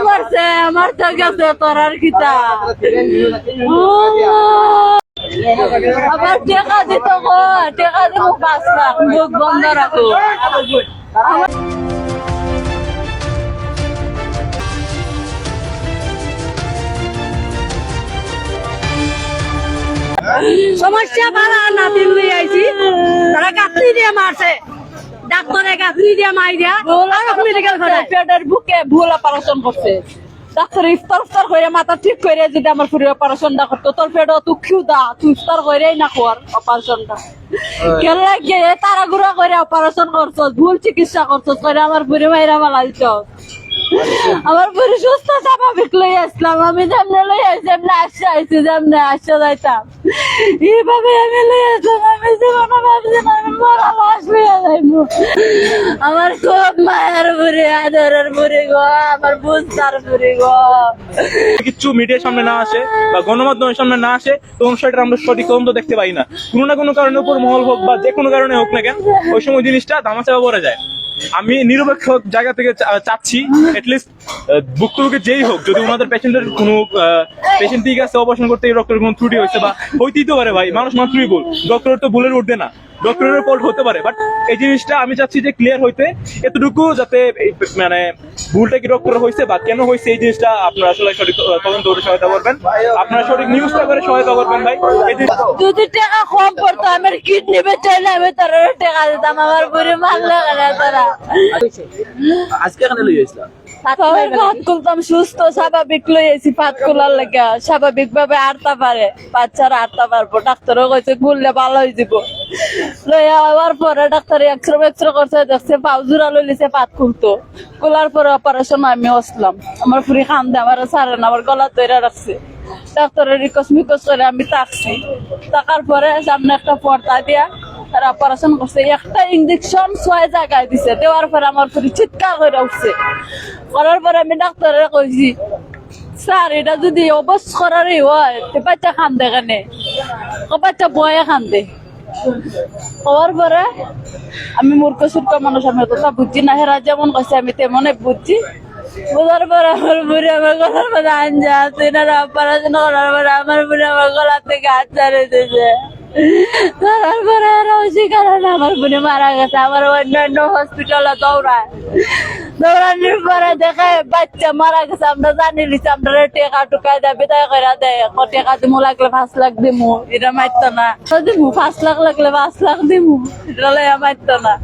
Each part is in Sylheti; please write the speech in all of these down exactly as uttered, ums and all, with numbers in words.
মারছে, আমার তো গেছে, তোর আর কিতা? ও, আবার টেকা দিত গো, টেকা দিব পাঁচ লাখ, মুখ বন্ধ রাখো। সমস্যা বাড়া নাতিন লই আইছি, তারা গাত্রি দিয়া মারছে, ডাক্তারে গাত্রি দিয়া মাইরা আরো মেডিকেল করে। পেটের বুকে ভুল অপারেশন করছে। ডাক্তার ইফতার ইফতার করে মাথা ঠিক করে যদি আমার ফুরির অপারেশনটা করতো, তোর পেটও তো ক্ষুধা, তুই ইফতার করেই না কর অপারেশনটা। কেন লাগে এ তাড়াহুড়া করে অপারেশন করছস, ভুল চিকিৎসা করছস, করে আমার ফুরি মাইরা ফালাই দিছস। আমার ফুরি সুস্থ স্বাভাবিক লই আসলাম, আমি যেমনে লই আইছি, এমনে আসছে আইছি, যেমনে আসছে যাইতাম। এইভাবে আমি লই আসলাম, আমি জীবনে ভাবছি না আমি মরা লাশ লইয়া যাইবো। আমার খুব মায়ার ফুরি, আদরের ফুরি গো, আমার বুঝতার ফুরি গো। কিছু মিডিয়ার সামনে না আসে বা গণমাধ্যমের সামনে না আসে, তখন সেটার আমরা সঠিক তদন্ত দেখতে পাই না। কোনো না কোনো কারণে উপর মহল হোক বা যে কোনো কারণে হোক না কেন, ওই সময় জিনিসটা ধামাচাপা পড়ে যায়। আমি নিরপেক্ষ জায়গা থেকে চা- চাচ্ছি, অ্যাটলিস্ট ভুক্তভোগী যেই হোক, যদি ওনাদের পেশেন্টের কোনো পেশেন্ট ঠিক আছে, অপারেশন করতে এই ডক্টরের কোনো ত্রুটি হয়েছে বা হইতেই তো পারে ভাই, মানুষ মাত্রই ভুল, ডক্টরের তো ভুলের ঊর্ধ্বে না, ডক্টরের ফল্ট হতে পারে, বাট এই জিনিসটা আমি চাচ্ছি যে ক্লিয়ার হইতে, এতটুকু যাতে এই, মানে ভুলটা কি ডক্টর হয়েছে বা কেন হয়েছে, এই জিনিসটা আপনারা আসলে সঠিক আহ, তদন্ত করে সহায়তা করবেন, আপনারা সঠিক নিউজটা করে সহায়তা করবেন ভাই। এই জিনিস যদি টাকা কম পড়তো, আমার কিডনি বেচলে আমি তার টাকা দিতাম, আমার বুড়ি মারলে গেলে তারা। আজকে এখানে লই আইছিলাম। তার পাত খুলতাম, সুস্থ স্বাভাবিক লই আইছি পাত খোলার লাগা, স্বাভাবিক ভাবে আটতা পারে, বাচ্চারা আটতা পারবো। ডাক্তারও কইছে খুললে ভালো হয়ে যাব। লইয়া আবার পরে ডাক্তারে এক্সরে মেক্সরে করছে, দেখছে পাও জোড়া লইলিছে পাত খুলতো। খোলার পরে অপারেশন আমি আসলাম, আমার ফুরি কান্দে, আমার ছাড়ে না, আমার গলা ধরে রাখছে। ডাক্তারের রিকোয়েস্ট মিকোয়েস্ট করে আমি থাকছি। থাকার পরে সামনে একটা পর্দা দিয়া তারা অপারেশন করছে, একটা ইঞ্জেকশন ছয় জায়গায় দিছে, দেওয়ার পরে আমার ফুরি চিৎকার করে উঠছে। করার পরে আমি ডাক্তাররে কইছি, "স্যার, এটা যদি অবশ করারই হয়, তে বাচ্চা কান্দে কেনে? ও বাচ্চা বয়ে কান্দে।" হওয়ার পরে আমি মূর্খ সূর্খ মানুষ, আমি অতটা বুঝছি না, হেরা যেমন কইছে আমি তেমনই বুঝছি। বুঝার পরে আমার বুড়ি আমার গলার মধ্যে আঞ্জা আছে না, অপারেশন করার পরে আমার বুড়ি আমার গলা থেকে হাত ছাড়ে দিয়েছে। তারপরে আর ওই কারণে আমার বুড়ি মারা গেছে, আমার অন্যান্য হসপিটালে দৌড়ায়। দৌড়ানোর পরে দেখে বাচ্চা মারা গেছে, আমরা জানি লিছি, আমরা টেকা টুকা দেয়, বিদায় করে দেয়, টেকা দিমু লাগলে পাঁচ লাখ দিমু, এটা মারতো না। দিমু পাঁচ লাখ লাগলে পাঁচ লাখ দিমু, এটা লইয়া মারতো না।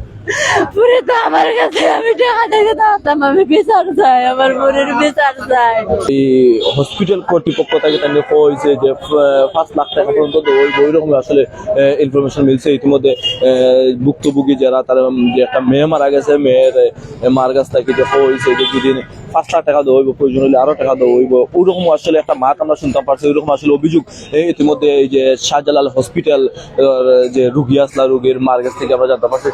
পুরে তো আমার কাছে আমি টেকা দিতে পারতাম, আমি বিচার চাই, আমার বোনের বিচার চাই। এই হসপিটাল কর্তৃপক্ষ থেকে তাদের কইছে যে আহ, পাঁচ লাখ টাকা পর্যন্ত দেওয়া হইব, ওই রকম আসলে ইনফরমেশন মিলছে ইতিমধ্যে। আহ, ভুক্তভোগী যারা, তারা, উম, যে একটা মেয়ে মারা গেছে, মেয়ের আহ, মার কাছ থেকে যে কইছে যে যদি পাঁচ লাখ টাকা দেওয়া হইব, প্রয়োজন হলে আরো টাকা দেওয়া হইব, ওইরকম আসলে একটা মাত আমরা শুনতাম পারছি, ওইরকম আসলে অভিযোগ। আহ, ইতিমধ্যে এই যে শাহজালাল হসপিটাল আহ, যে রুগী আসলা, রুগীর মার কাছ থেকে আমরা জানতে পারছি।